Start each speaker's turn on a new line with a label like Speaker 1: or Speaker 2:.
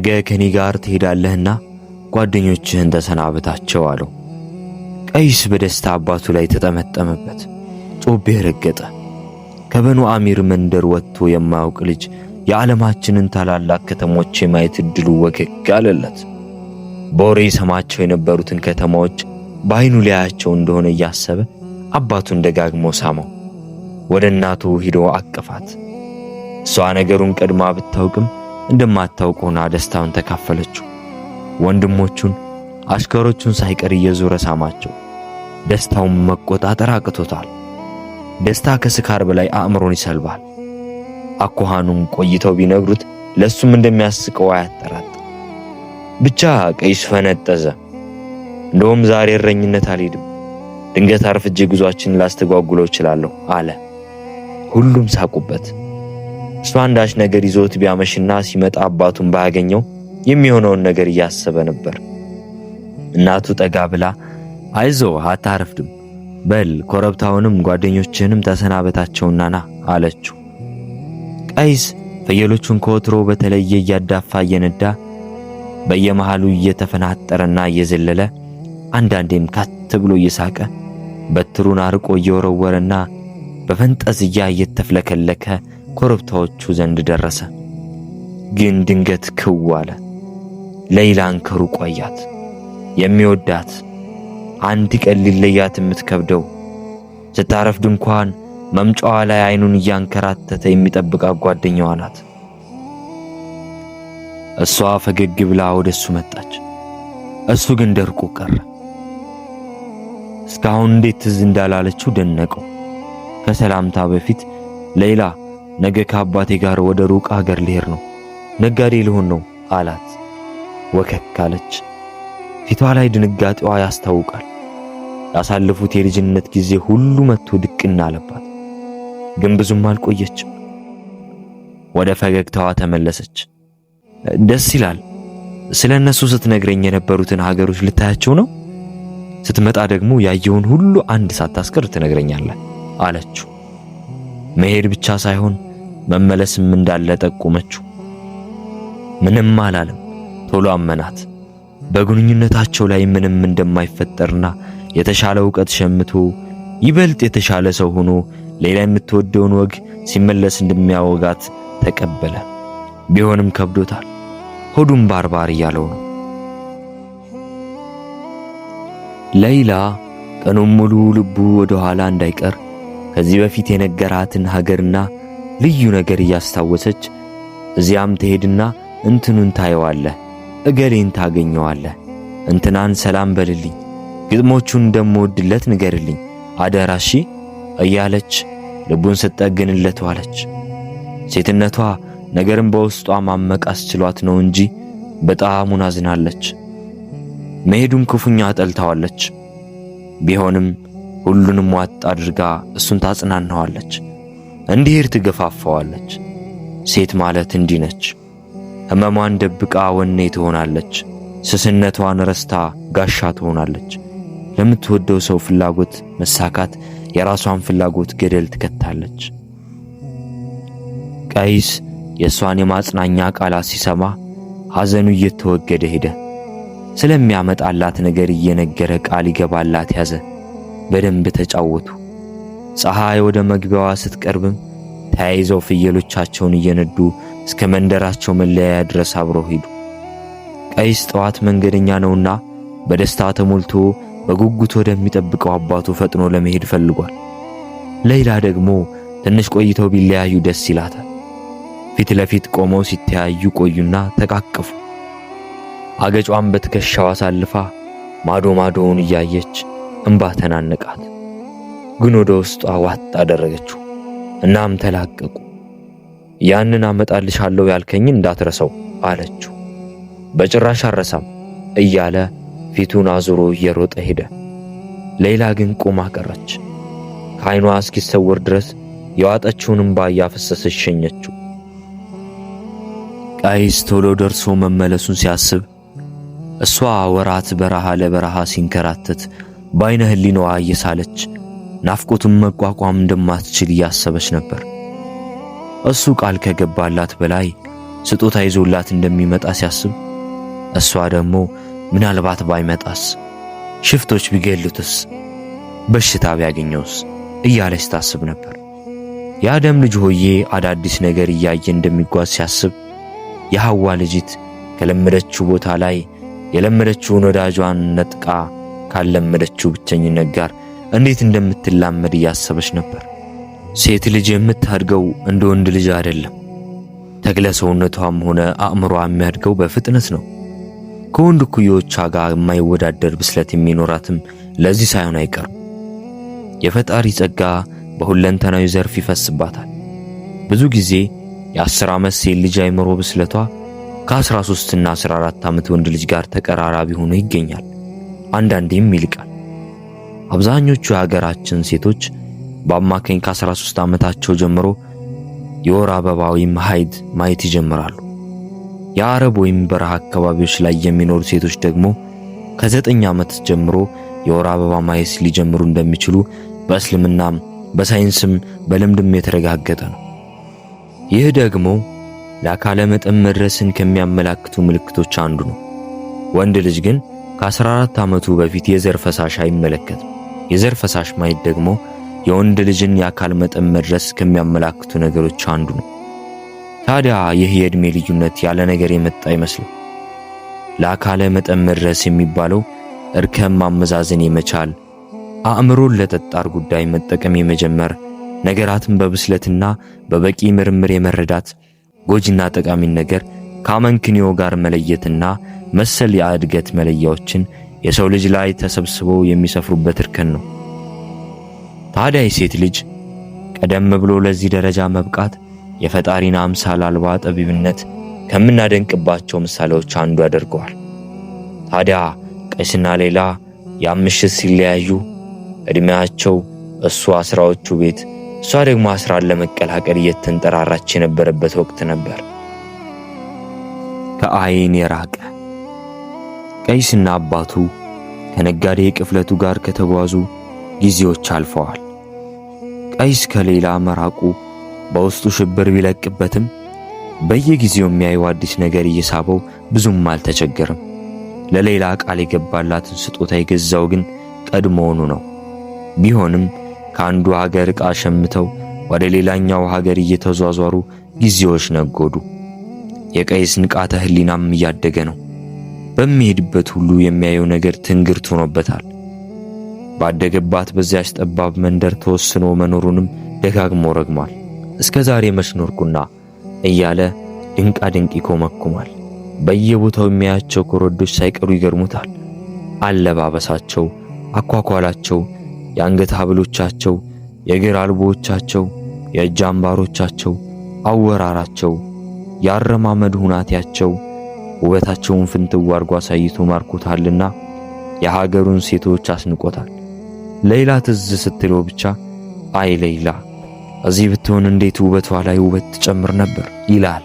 Speaker 1: ነገ ከኔ ጋር ትሄዳለህና ጓደኞችህን ተሰናበታቸው አለው። ቀይስ በደስታ አባቱ ላይ ተጠመጠመበት፣ ጮቤ ረገጠ። ከበኑ አሚር መንደር ወጥቶ የማያውቅ ልጅ የዓለማችንን ታላላቅ ከተሞች የማየት እድሉ ወገግ አለለት። በወሬ ሰማቸው የነበሩትን ከተማዎች በዓይኑ ሊያያቸው እንደሆነ እያሰበ አባቱን ደጋግሞ ሳመው። ወደ እናቱ ሂዶ አቀፋት። እሷ ነገሩን ቀድማ ብታውቅም እንደማታውቅ ሆና ደስታውን ተካፈለችው። ወንድሞቹን አሽከሮቹን ሳይቀር እየዞረ ሳማቸው። ደስታውን መቆጣጠር አቅቶታል። ደስታ ከስካር በላይ አእምሮን ይሰልባል። አኳኋኑን ቆይተው ቢነግሩት ለሱም እንደሚያስቀው አያጠራጥር። ብቻ ቀይስ ፈነጠዘ። እንደውም ዛሬ እረኝነት አልሄድም፣ ድንገት አርፍጄ ጉዟችንን ላስተጓጉለው እችላለሁ አለ። ሁሉም ሳቁበት። እሱ አንዳች ነገር ይዞት ቢያመሽና ሲመጣ አባቱን ባያገኘው የሚሆነውን ነገር እያሰበ ነበር። እናቱ ጠጋ ብላ አይዞ አታረፍድም፣ በል ኮረብታውንም ጓደኞችህንም ተሰናበታቸውና ና አለችው። ቀይስ ፍየሎቹን ከወትሮ በተለየ እያዳፋ እየነዳ በየመሃሉ እየተፈናጠረና እየዘለለ አንዳንዴም ካት ብሎ እየሳቀ በትሩን አርቆ እየወረወረና በፈንጠዝያ እየተፍለከለከ ኮረብታዎቹ ዘንድ ደረሰ። ግን ድንገት ክው አለ። ሌይላን ከሩቅ አያት። የሚወዳት አንድ ቀን ሊለያት የምትከብደው ስታረፍድ እንኳን መምጫዋ ላይ አይኑን እያንከራተተ የሚጠብቃት ጓደኛዋ ናት። እሷ ፈገግ ብላ ወደ እሱ መጣች። እሱ ግን ደርቆ ቀረ። እስካሁን እንዴት ትዝ እንዳላለችው ደነቀው። ከሰላምታ በፊት ሌይላ፣ ነገ ከአባቴ ጋር ወደ ሩቅ አገር ልሄድ ነው፣ ነጋዴ ልሆን ነው አላት። ወከክ አለች። ፊቷ ላይ ድንጋጤዋ ያስታውቃል። ያሳለፉት የልጅነት ጊዜ ሁሉ መጥቶ ድቅና አለባት። ግን ብዙም አልቆየችም። ወደ ፈገግታዋ ተመለሰች። ደስ ይላል። ስለ እነሱ ስትነግረኝ የነበሩትን ሀገሮች ልታያቸው ነው? ስትመጣ ደግሞ ያየውን ሁሉ አንድ ሳታስቀር ትነግረኛለህ አለችው። መሄድ ብቻ ሳይሆን መመለስም እንዳለ ጠቆመችው። ምንም አላለም። ቶሎ አመናት። በግንኙነታቸው ላይ ምንም እንደማይፈጠርና የተሻለ እውቀት ሸምቶ ይበልጥ የተሻለ ሰው ሆኖ ሌላ የምትወደውን ወግ ሲመለስ እንደሚያወጋት ተቀበለ። ቢሆንም ከብዶታል። ሆዱም ባርባር እያለው ነው። ሌይላ ቀኑን ሙሉ ልቡ ወደ ኋላ እንዳይቀር ከዚህ በፊት የነገራትን ሀገርና ልዩ ነገር እያስታወሰች እዚያም ትሄድና እንትኑን ታየዋለህ፣ እገሌን ታገኘዋለህ፣ እንትናን ሰላም በልልኝ፣ ግጥሞቹን እንደምወድለት ንገርልኝ፣ አደራሺ እያለች ልቡን ስትጠግንለት ዋለች። ሴትነቷ ነገርን በውስጧ ማመቅ አስችሏት ነው እንጂ በጣሙን አዝናለች። መሄዱን ክፉኛ ጠልታዋለች። ቢሆንም ሁሉንም ዋጥ አድርጋ እሱን ታጽናናዋለች፣ እንዲሄድ ትገፋፋዋለች። ሴት ማለት እንዲህ ነች። ሕመሟን ደብቃ ወኔ ትሆናለች። ስስነቷን ረስታ ጋሻ ትሆናለች። ለምትወደው ሰው ፍላጎት መሳካት የራሷን ፍላጎት ገደል ትከታለች። ቀይስ የእሷን የማጽናኛ ቃላት ሲሰማ ሐዘኑ እየተወገደ ሄደ። ስለሚያመጣላት ነገር እየነገረ ቃል ይገባላት ያዘ። በደንብ ተጫወቱ። ፀሐይ ወደ መግቢያዋ ስትቀርብም ተያይዘው ፍየሎቻቸውን እየነዱ እስከ መንደራቸው መለያያ ድረስ አብረው ሄዱ። ቀይስ ጠዋት መንገደኛ ነውና በደስታ ተሞልቶ በጉጉት ወደሚጠብቀው አባቱ ፈጥኖ ለመሄድ ፈልጓል። ሌይላ ደግሞ ትንሽ ቆይተው ቢለያዩ ደስ ይላታል። ፊት ለፊት ቆመው ሲተያዩ ቆዩና ተቃቀፉ። አገጯን በትከሻው አሳልፋ ማዶ ማዶውን እያየች እንባ ተናነቃት። ግን ወደ ውስጧ ዋጥ አደረገችው። እናም ተላቀቁ። ያንን አመጣልሻለሁ ያልከኝ እንዳትረሰው አለችው። በጭራሽ አረሳም እያለ ፊቱን አዙሮ እየሮጠ ሄደ። ሌይላ ግን ቆማ ቀረች። ከዓይኗ እስኪሰወር ድረስ የዋጠችውን እንባ እያፈሰሰች ሸኘችው። ቀይስ ቶሎ ደርሶ መመለሱን ሲያስብ እሷ ወራት በረሃ ለበረሃ ሲንከራተት በዓይነ ሕሊናዋ እየሳለች ናፍቆቱን መቋቋም እንደማትችል እያሰበች ነበር። እሱ ቃል ከገባላት በላይ ስጦታ ይዞላት እንደሚመጣ ሲያስብ፣ እሷ ደግሞ ምናልባት ባይመጣስ፣ ሽፍቶች ቢገሉትስ፣ በሽታ ቢያገኘውስ እያለች ታስብ ነበር። የአደም ልጅ ሆዬ አዳዲስ ነገር እያየ እንደሚጓዝ ሲያስብ፣ የሐዋ ልጅት ከለመደችው ቦታ ላይ የለመደችውን ወዳጇን ነጥቃ ካለመደችው ብቸኝነት ጋር እንዴት እንደምትላመድ እያሰበች ነበር። ሴት ልጅ የምታድገው እንደ ወንድ ልጅ አይደለም። ተክለ ሰውነቷም ሆነ አእምሯ የሚያድገው በፍጥነት ነው። ከወንድ እኩዮቿ ጋር የማይወዳደር ብስለት የሚኖራትም ለዚህ ሳይሆን አይቀርም። የፈጣሪ ጸጋ በሁለንተናዊ ዘርፍ ይፈስባታል። ብዙ ጊዜ የ10 ዓመት ሴት ልጅ አይምሮ ብስለቷ ከ13 እና 14 ዓመት ወንድ ልጅ ጋር ተቀራራቢ ሆኖ ይገኛል። አንዳንዴም ይልቃል። አብዛኞቹ የሀገራችን ሴቶች በአማካኝ ከ13 ዓመታቸው ጀምሮ የወር አበባ ወይም ሀይድ ማየት ይጀምራሉ። የአረብ ወይም በረሃ አካባቢዎች ላይ የሚኖሩ ሴቶች ደግሞ ከ9 ዓመት ጀምሮ የወር አበባ ማየት ሊጀምሩ እንደሚችሉ በእስልምናም በሳይንስም በልምድም የተረጋገጠ ነው። ይህ ደግሞ ለአካለ መጠን መድረስን ከሚያመላክቱ ምልክቶች አንዱ ነው። ወንድ ልጅ ግን ከ14 ዓመቱ በፊት የዘር ፈሳሽ አይመለከትም። የዘር ፈሳሽ ማየት ደግሞ የወንድ ልጅን የአካል መጠን መድረስ ከሚያመላክቱ ነገሮች አንዱ ነው። ታዲያ ይህ የዕድሜ ልዩነት ያለ ነገር የመጣ አይመስልም። ለአካለ መጠን መድረስ የሚባለው እርከን ማመዛዘን የመቻል፣ አእምሮን ለጠጣር ጉዳይ መጠቀም የመጀመር፣ ነገራትን በብስለትና በበቂ ምርምር የመረዳት፣ ጎጂና ጠቃሚን ነገር ከአመክንዮ ጋር መለየትና መሰል የእድገት መለያዎችን የሰው ልጅ ላይ ተሰብስበው የሚሰፍሩበት እርከን ነው። ታዲያ የሴት ልጅ ቀደም ብሎ ለዚህ ደረጃ መብቃት የፈጣሪን አምሳል አልባ ጠቢብነት ከምናደንቅባቸው ምሳሌዎች አንዱ ያደርገዋል። ታዲያ ቀይስና ሌላ ያ ምሽት ሲለያዩ ዕድሜያቸው እሱ አስራዎቹ ቤት እሷ ደግሞ አስራን ለመቀላቀል እየተንጠራራች የነበረበት ወቅት ነበር። ከአይን የራቀ ቀይስና አባቱ ከነጋዴ ቅፍለቱ ጋር ከተጓዙ ጊዜዎች አልፈዋል። ቀይስ ከሌላ መራቁ በውስጡ ሽብር ቢለቅበትም በየጊዜው የሚያየው አዲስ ነገር እየሳበው ብዙም አልተቸገረም። ለሌላ ቃል የገባላትን ስጦታ የገዛው ግን ቀድሞውኑ ነው። ቢሆንም ከአንዱ ሀገር ዕቃ ሸምተው ወደ ሌላኛው ሀገር እየተዟዟሩ ጊዜዎች ነጎዱ። የቀይስ ንቃተ ሕሊናም እያደገ ነው። በሚሄድበት ሁሉ የሚያየው ነገር ትንግርት ሆኖበታል። ባደገባት በዚያች ጠባብ መንደር ተወስኖ መኖሩንም ደጋግሞ ረግሟል። እስከ ዛሬ መች ኖርኩና እያለ ድንቃ ድንቅ ይኮመኩማል። በየቦታው የሚያያቸው ኮረዶች ሳይቀሩ ይገርሙታል። አለባበሳቸው፣ አኳኳላቸው፣ የአንገት ሐብሎቻቸው፣ የእግር አልቦዎቻቸው፣ የእጅ አምባሮቻቸው፣ አወራራቸው፣ የአረማመድ ሁናቴያቸው ውበታቸውን ፍንትው አድርጎ አሳይቶ ማርኮታልና የሀገሩን ሴቶች አስንቆታል። ሌይላ ትዝ ስትለው ብቻ አይ ሌይላ እዚህ ብትሆን እንዴት ውበቷ ላይ ውበት ትጨምር ነበር ይላል።